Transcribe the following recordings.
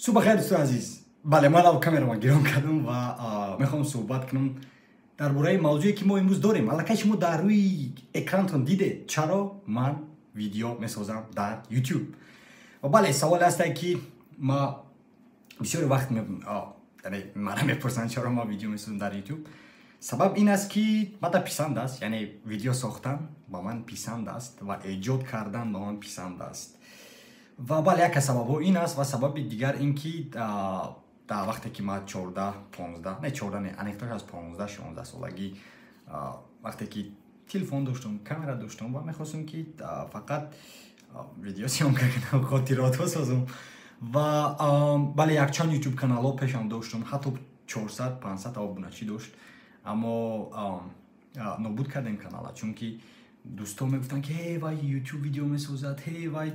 Субҳ бахайр, дӯстони азиз. Бале, ман ав камераро гирон кардам ва мехоҳам суҳбат кунам дар бораи мавзӯе, ки мо имрӯз дорем. Аллакай шумо дар рӯи экранатон дидед, чаро ман видео месозам дар YouTube. Ва бале, саволе ҳастае, ки ма бисёри вақт, яъне мара мепурсанд, чаро ман видео месозам дар YouTube. Сабаб ин аст, ки мада писанд аст, яъне видео сохтан ба ман писанд аст ва эҷод кардан ба ман писанд аст. Ва бале, як аз сабабҳо ин аст ва сабаби дигар ин ки дар вақте ки ман 14, 15, не, 14 не, аниқтар аз 15, 16 солагӣ, вақте ки телефон доштум, камера доштум ва мехостум, ки фақат видео съёмка кунам, хотиротҳо созум. Ва бале, якчанд YouTube каналҳо пешам доштум, ҳатто 400, 500 обуначӣ дошт, аммо нобуд кардем канала, чунки дӯстон мегуфтанд, ки ҳе, вай YouTube видео месозад, ҳе, вай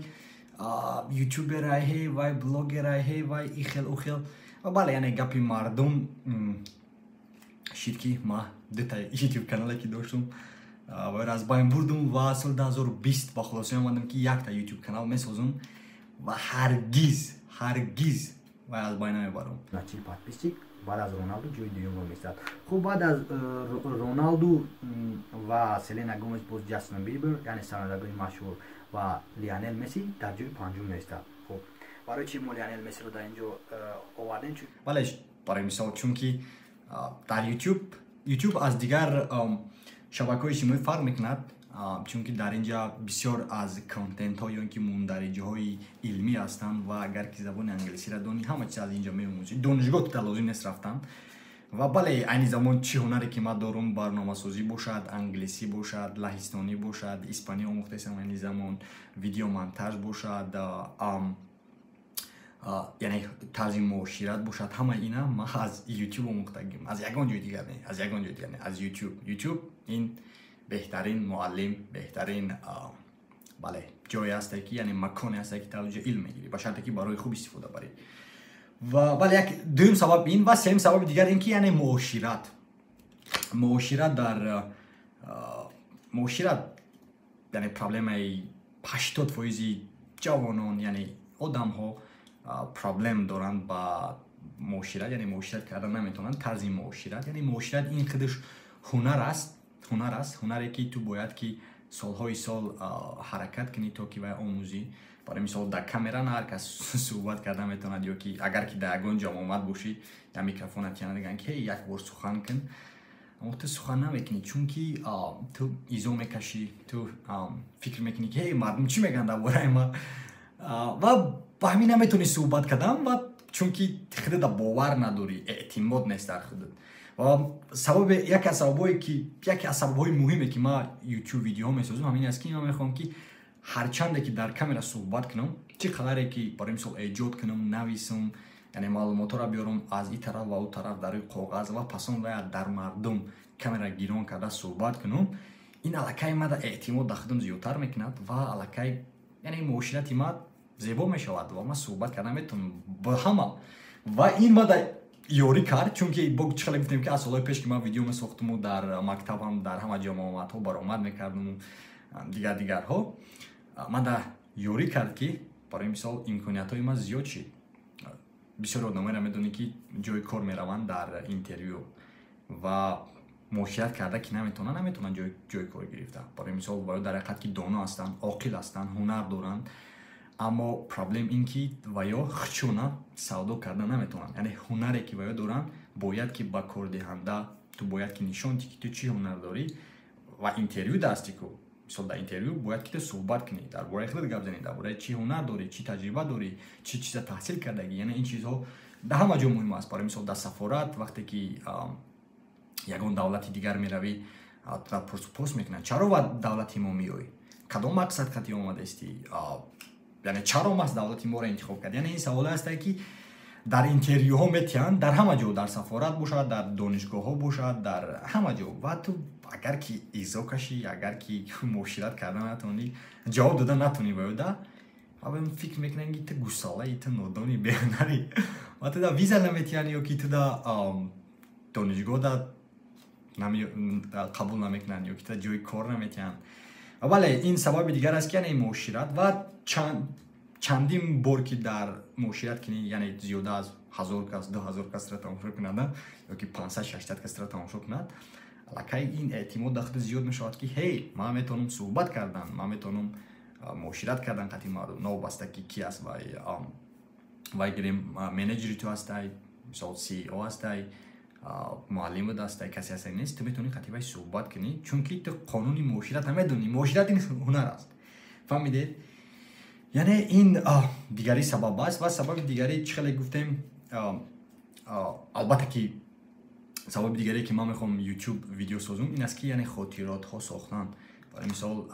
ютуберай, ҳе, вай блогерай, ҳе, вай ихел, ухел. Ва бале, яъне гапи мардум шид, ки ма дута YouTube канале, ки доштум, вайро аз байн бурдум. Ва соли 2020 ба хулоса омадам, ки якта YouTube канал месозум ва ҳаргиз, ҳаргиз вай аз байн намебарам. Подписчик баъд аз Роналду ҷои дуюмро меистад. Хуб, баъд аз Роналду ва Селена Гомес боз Ҷастин Бибер, яъне сарояндагони машҳур, ва Лионел Месси дар ҷои панҷум меистад. Хуб, барои чи мо Лионел Мессиро дар ин ҷо овардем? Бале, барои мисол, чунки дар YouTube аз дигар шабакаҳои иҷтимоӣ фарқ мекунад, чунки дар ин ҷа бисёр аз контентҳо ё ин ки мундариҷаҳои илмӣ ҳастанд. Ва агар ки забони англисиро донӣ, ҳама чиз аз ин ҷо меомӯзӣ, донишгоҳ тута лозим нест рафтан. Ва бале, айни замон чӣ ҳунаре ки ман дорум, барномасозӣ бошад, англисӣ бошад, лаҳистонӣ бошад, испанӣ омӯхтаистам айни замон, видеомонтаж бошад, яъне тарзи муошират бошад, ҳамаи ина ман аз YouTube омӯхтагим, аз ягон ҷои дигар не, аз ягон ҷои дигар не, аз YouTube. YouTube ин беҳтарин муаллим, беҳтарин, бале, ҷое ҳасте, ки яъне маконе ҳасте, ки тавҷа илм мегирӣ, ба шарте ки барои хуб истифода барӣ. Ва бале, як дуюм сабаб ин ва сеюм сабаби дигар ин ки яъне муошират дар муошират, яъне проблемаи 80 фоизи ҷавонон, яъне одамҳо проблем доранд ба муошират, яъне муошират кардан наметавонанд, тарзи муошират. Яъне муошират ин худаш ҳунар аст, ҳунар аст, ҳунаре, ки ту бояд ки солҳои сол ҳаракат кунӣ, то ки вай омӯзӣ. Барои мисол, дар камера на ҳар кас суҳбат карда метавонад, ё ки агар ки дар ягон ҷамоат бошӣ, я микрофонат тиана диган, ки як бор сухан кун, аммо ту сухан намекунӣ, чунки ту изо мекашӣ, ту фикр мекунӣ, ки ҳей, мардум чӣ мегӯянд дар бораи ма, ва ба ҳамин наметавонӣ суҳбат кардан, ва чунки худата бовар надорӣ, эътимод нест дар худат. Ва сабаби яке аз сабабҳое ки, яке аз сабабҳои муҳиме, ки ман YouTube видеоҳо месозам, ҳамин аст, ки ман мехоҳам, ки ҳарчанде ки дар камера суҳбат кунам, чӣ қадаре ки барои мисол эҷод кунам, нависам, яъне маълумотҳоро биёрам аз ин тараф ва ӯ тараф дар рӯи коғаз ва пасон вая дар мардум камера гирон карда суҳбат кунам, ин аллакай мада эътимод дар худам зиёдтар мекунад ва аллакай яъне муоширати ма зебо мешавад ва ман суҳбат карда метавонам ба ҳама. Ва ин мада ёрӣ кард, чунки бо чӣ хеле гуфтем, ки аз солҳои пеш, ки ман видео месохтуму дар мактабам, дар ҳама ҷамоатҳо баромад мекардуму дигар дигарҳо, мада ёрӣ кард, ки барои мисол имкониятҳои ман зиёд шид. Бисёри одамоеро медонӣ, ки ҷои кор мераванд дар интервю ва муошират карда ки наметавонанд, наметавонанд ҷои кор гирифта. Барои мисол, ва дар ҳақиқат ки доно ҳастанд, оқил ҳастанд, ҳунар доранд, аммо проблем ин ки ваё хчуна савдо карда наметавонанд. Яъне ҳунаре, ки ваё доранд, бояд ки ба кордиҳанда ту бояд ки нишон дӣ, ки ту чӣ ҳунар дорӣ. Ва интервю дасти ку, мисол, дар интервю бояд ки ту суҳбат кунӣ, дар бораи худат гап занӣ, дар бораи чӣ ҳунар дорӣ, чӣ таҷриба дорӣ, чӣ чиза таҳсил кардагӣ. Яъне ин чизҳо дар ҳама ҷо муҳим аст. Барои мисол, дар сафорат, вақте ки ягон давлати дигар меравӣ, пурсупос мекунанд: чаро ва давлати мо меоӣ, кадом мақсад қати омадаистӣ, яъне чаро маҳз давлати моро интихоб кард? Яъне ин саволе ҳастае, ки дар интервюҳо метиҳанд, дар ҳама ҷо, дар сафорат бошад, дар донишгоҳҳо бошад, дар ҳама ҷо. Ва ту агар ки изо кашӣ, агар ки муошират карда натавонӣ, ҷавоб дода натавонӣ ба ёда, фикр мекунанд, ки ту гусолаи, ту нодони, беҳунарӣ ва ту да виза наметиҳанд ё ки ту да донишгоҳ да қабул намекунанд ё ки ту ҷои кор наметиҳанд. Ва бале, ин сабаби дигар аст, ки яъне муошират ва чанд Чандин бор ки дар муошират кунӣ, яъне зиёда аз 1000 кас, 2000 касро тамошо кунад, ё ки 500-600 касро тамошо кунад, аллакай ин эътимод дар худ зиёд мешавад, ки ҳей, ман метавонам суҳбат кардан, ман метавонам муошират кардан қати мардум, новобаста ки ки аст. Вай гирем, менеҷери ту ҳастай, мисол, CEO ҳастай, муаллимат ҳастай, касе ҳастай нест, ту метавонӣ қати вай суҳбат кунӣ, чунки ту қонуни муошират намедонӣ. Муошират ин ҳунар аст, фаҳмидед? Яъне ин дигари сабаб аст. Ва сабаби дигаре, чӣ хеле гуфтем, албатта ки сабаби дигаре, ки ман мехоҳам YouTube видео созум, ин аст, ки яъне хотиротҳо сохтан, барои мисол,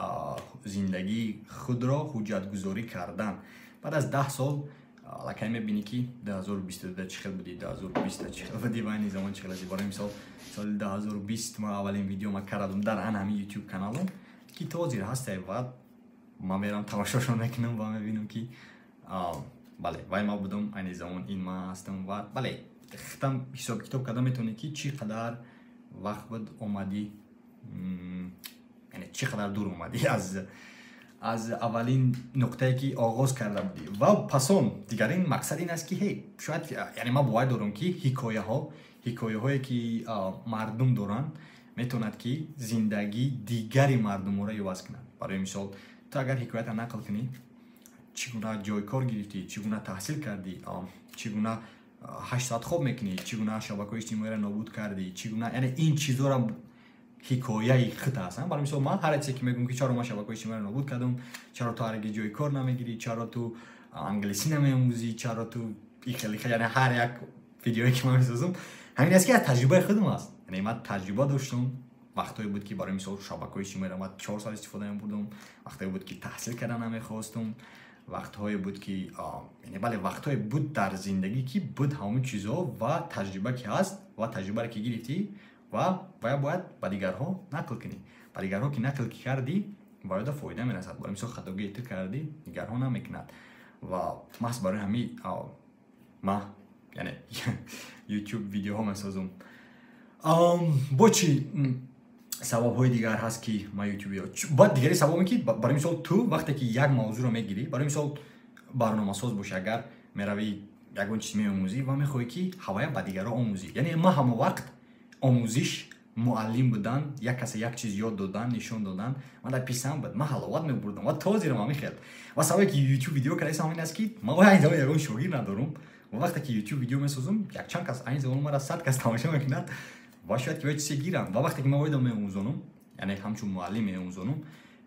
зиндагии худро ҳуҷҷатгузорӣ кардан. Баъд аз 10 сол аллакай мебинӣ, ки 2022 чӣ хел будӣ, 2020 чӣ хел будӣ ва ини замон чӣ хел ҳастӣ. Барои мисол, соли 2020 ман аввалин видео ма кардам дар ан ҳамин YouTube каналом, ки то ҳозир ҳастай, ва ман мерам тамошошон мекунам ва мебинам, ки бале, вай ма будам, айни замон ин ман ҳастам. Ва бале, хитам ҳисоб китоб карда метавонӣ, ки чӣ қадар вақт буд омадӣ, яъне чӣ қадар дур омадӣ аз аввалин нуқтае, ки оғоз карда будӣ. Ва пасон дигарин мақсад ин аст, ки ҳей, шояд, яъне ман бовар дорам, ки ҳикояҳое, ки мардум доранд, метавонад, ки зиндагии дигари мардуморо иваз кунад. Барои мисол, ту агар ҳикоята нақл кунӣ, чӣ гуна ҷои кор гирифтӣ, чӣ гуна таҳсил кардӣ, чӣ гуна 8 соат хоб мекунӣ, чӣ гуна шабакаҳои иҷтимоиро нобуд кардӣ, чӣ гуна, яъне ин чизҳоро ҳикояи худ аст. Барои мисол, ман ҳар чизе, ки мегӯям, ки чаро ман шабакаҳои иҷтимоиро нобуд кардам, чаро ту ҳаргиз ҷои кор намегирӣ, чаро ту англисӣ намеомӯзӣ, чаро ту ихеле, яъне ҳар як видеое, ки ман месозам, ҳамин аст, ки аз таҷрибаи худам аст. Яъне ман таҷриба доштам. Вақтҳое буд, ки барои мисол шабакаҳои иҷтимоиро ман 4 соат истифода мебурдам, вақтҳое буд, ки таҳсил карда намехостам, вақтҳое буд, ки яъне бале, вақтҳое буд дар зиндагӣ, ки буд ҳамон чизҳо. Ва таҷриба ки ҳаст ва таҷрибаре, ки гирифтӣ, ва бояд ба дигарҳо нақл кунӣ. Ба дигарҳо ки нақл кардӣ, ба ёда фоида мерасад. Барои мисол, хатогие ту кардӣ, дигарҳо намекунад. Ва маҳз барои ҳамин ма яъне YouTube видеоҳо месозум. Бо чӣ сабабҳои дигар ҳаст, ки ман YouTube? Баъд дигари сабабе, ки барои мисол, ту вақте ки як мавзӯъро мегирӣ, барои мисол, барномасоз бошӣ, агар меравӣ, ягон чиз меомӯзӣ ва мехоҳӣ, ки ҳавая ба дигарҳо омӯзӣ. Яъне ман ҳама вақт омӯзиш, муаллим будан, як касе як чиз ёд додан, нишон додан ман дар писанд буд, ман ҳаловат мебурдам ва то ҳозирам ҳамин хел. Ва сабабе, ки YouTube видео кардаистам, ҳамин аст, ки ман айн замон ягон шогирд надорум ва вақте ки YouTube видео месозум, якчанд кас, айн замон мара 100 кас тамошо мекунад ва шояд ки чизе гиранд. Ва вақте ки ман оида меомӯзонам, яъне ҳамчун муаллим меомӯзонам,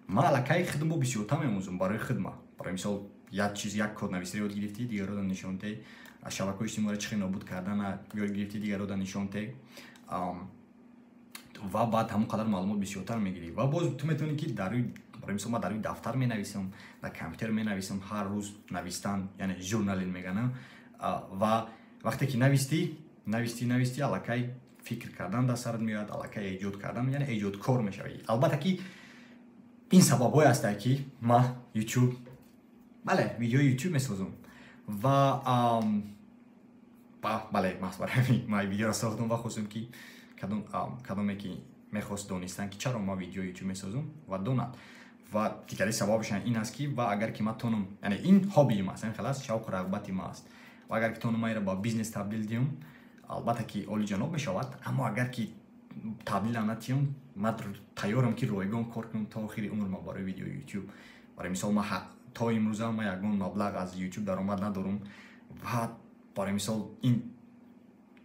ман аллакай худам бо бисёртар меомӯзам барои худма. Барои мисол, як чиз, як коднависиро ёд гирифтӣ, дигарро нишон те, шабакаҳои иҷтимоиро чӣ хел нобуд кардана ёд гирифтӣ, дигарро нишон те, ва баъд ҳамон қадар маълумот бисёртар мегирӣ. Ва боз ту метавонӣ, ки дар рӯи, барои мисол, ман дар рӯи дафтар менависам, дар компютер менависам. Ҳар рӯз навистан, яъне journaling меганам. Ва вақте ки навистӣ, навистӣ, навистӣ, аллакай фикр кардан дар сарат меояд, аллакай эҷод кардан, яъне эҷодкор мешавӣ. Албатта ки ин сабабҳое ҳастанд, ки ман YouTube, бале, видеои YouTube месозам. Ва бале, маҳз барои ҳамин ман видеоро сохтам ва хостам, ки кадоме, ки мехост донистан, ки чаро ман видеои YouTube месозам, ва донад. Ва дигари сабабашам ин аст, ки ва агар ки ман тонам, яъне ин хоббии ман аст, хел аст, шавқу рағбати ман аст, ва агар ки тонам майро ба бизнес табдил диҳам, албатта ки олиҷаноб мешавад. Аммо агар ки табдилам натиҳам, ман тайёрам, ки ройгон кор кунам то охири умрма барои видеои YouTube. Барои мисол, ман то имрӯза ман ягон маблағ аз YouTube даромад надорам ва барои мисол, ин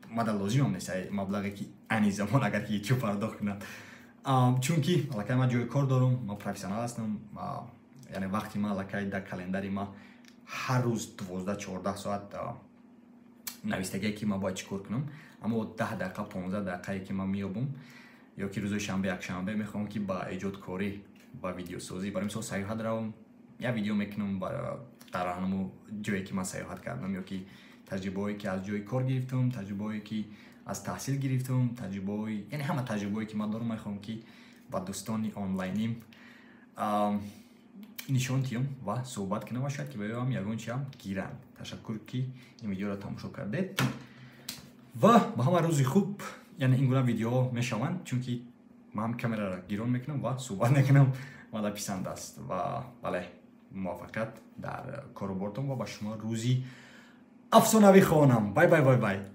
мада лозимам нест маблағе, ки ани замон агар ки YouTube пардохт кунад, чунки аллакай ман ҷои кор дорам, ман профессионал ҳастам. Яъне вақти ман аллакай дар календари ман ҳар рӯз 12-14 соат навистагие, ки ман бояд чӣ кор кунам. Аммо 10 дақиқа, 15 дақиқае, ки ман меёбам, ё ки рӯзои шанбе, якшанбе, мехоҳам, ки ба эҷодкорӣ, ба видеосозӣ, барои мисол, сайёҳат равам, як видео мекунам дар ҳамун ҷое, ки ман сайёҳат кардам, ё ки таҷрибаҳое, ки аз ҷои кор гирифтам, таҷрибаҳое, ки аз таҳсил гирифтам, таҷрибаҳои, яъне ҳама таҷрибаҳое, ки ман дорам, мехоҳам, ки ба дӯстони онлайним нишон диҳам ва суҳбат кунам ва шояд ки ба ёам ягон чиам гиранд. Ташаккур, ки ин видеоро тамошо кардед, ва ба ҳама рӯзи хуб. Яъне ин гуна видеоҳо мешаванд, чунки ман камераро гирон мекунам ва суҳбат мекунам, мада писанд аст. Ва бале. Муваффақият дар корубортон ва ба шумо рӯзи афсонавӣ хоҳонам. Bye, bye, bye, bye.